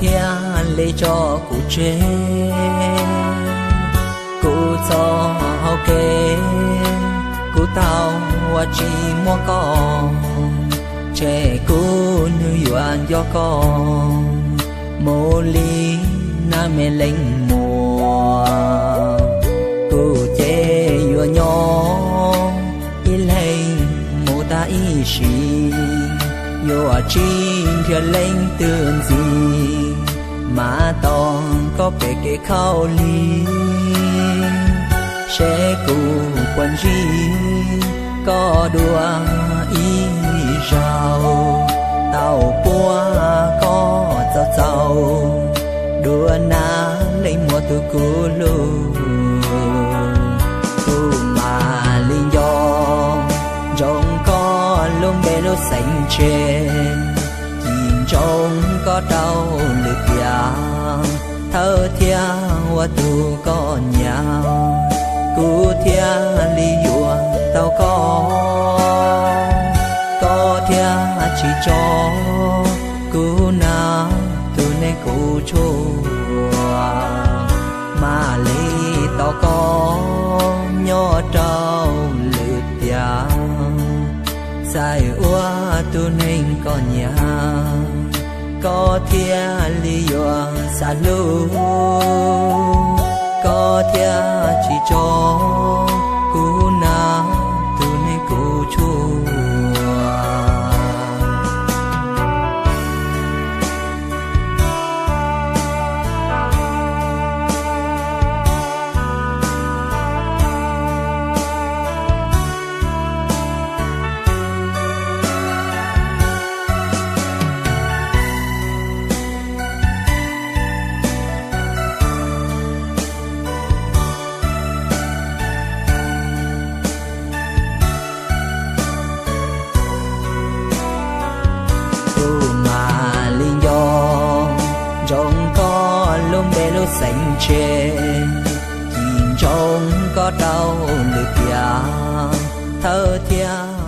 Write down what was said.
thiaj li tso kuv tseg. Kuv txoj hau kev, kuv tau ua tsis muaj koj, ces kuv nws yuav nco koj mus li nab me leej muam. Kuv ces yuav nyob ib leeg mus tag ib sim, yuav tsis nrhiav leej twg ntxiv, mas tos koj pem kev khaub lig, seb kuv puas ntsib koj dua ib zaug. Tau puag koj txaus txaus, dua nab leej muam tus kuv hlub. Kuv mam li nco ntsoov koj lub npe lub xeem tseg, cim ntsoov koj rau lwm tiam, thawj thiaj ua tus koj nyiam, kuv thiaj li yuav tau koj, koj thiaj tsis tso kuv nab tus neeg kuv tshuaj. Mam li tos koj nyob rau lwm tiam, txais ua tus neeg koj nyiam, koj thiaj li yuav xav hlub, koj thiaj tsis tso kuv nab tus neeg kuv tshuaj. Kuv mam li nco ntsoov koj lub npe lub xeem tseg, cim ntsoov koj rau lwm tiam, thawj thiaj